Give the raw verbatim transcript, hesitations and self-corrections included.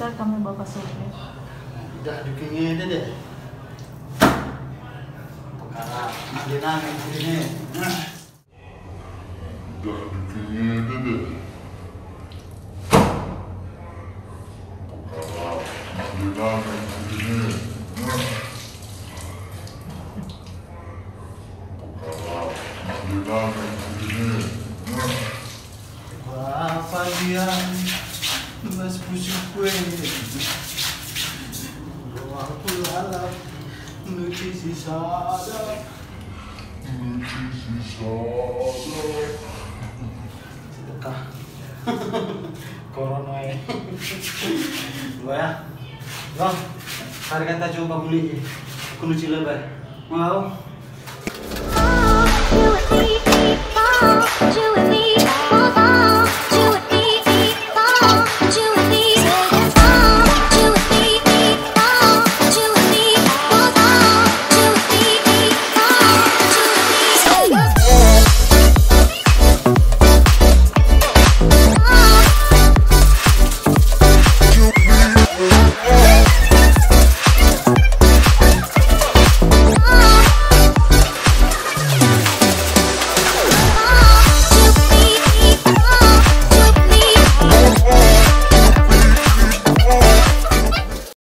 Kami Bapak Sopir. Udah duking enda deh. Pekara mande nangin kuliah. Udah duking enda deh. Pekara mande nangin kuliah. Pekara mande nangin kuliah. Bapa dia mas pusu kue. Aku lalap nuci si sada. Nuci si sada. Sedekah. Corona ya. Gua ya. Bang, hari kata coba beli. Aku nuci lebar. Mau.